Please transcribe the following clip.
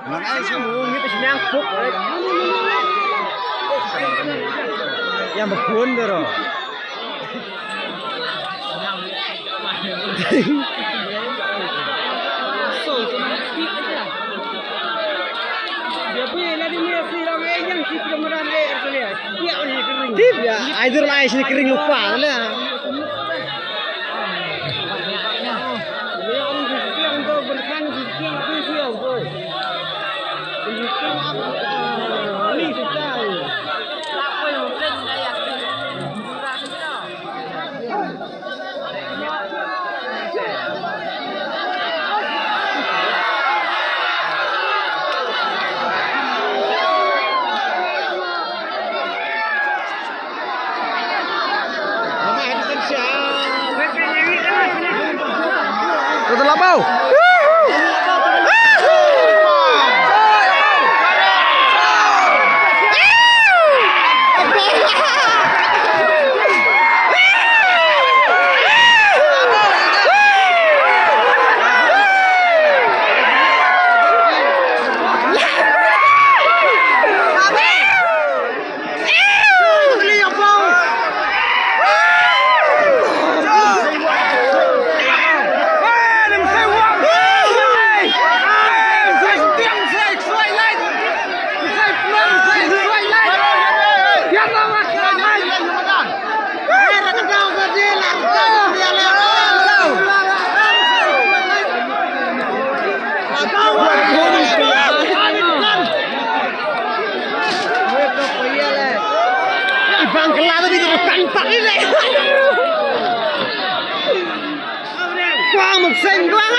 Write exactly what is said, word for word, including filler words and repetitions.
Nang ai shu ngi pis nang puk. Yang bakun dero. Tip ya, ai dur lai sini kering lupa lah. Kau telah bau. Bang kelada di depan pak ini. Kuang mesin kuang.